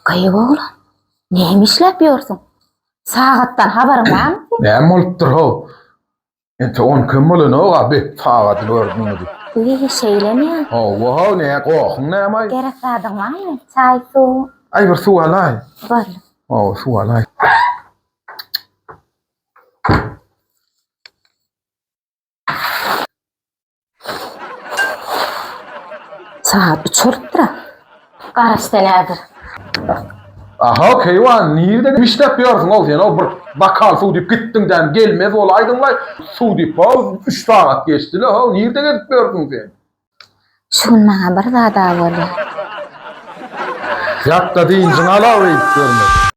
Gaýyp oglan, näme işläp ýörsüň? Sagatdan habaryň barmy? Näme bolupdyr how? Ente on kim bolanok a be sagadyny gördüňmi diýip. Wiý, şeýlemi? Hawa how, ne gohuň näme? Gerek zadyň barmy? Çaý, suw? Aý bir suw alaý. Boldy. Hawa, suw alaý. Sagat üç bolupdyr-a. Garaş sen häzir. Aha, keýwan, nirde işläp ýörsüň ol sen, o bir bakal suw diýip gitdiň däm, gelmez bolaýdyň-laý, suw diýip, ho, üç sagat geçdi-le, ho, nirde gezip ýörsüň sen? Şu gün maňa bir zad-a bolýar. Ýat-da dynjyňy al-ow eýdip ýörme.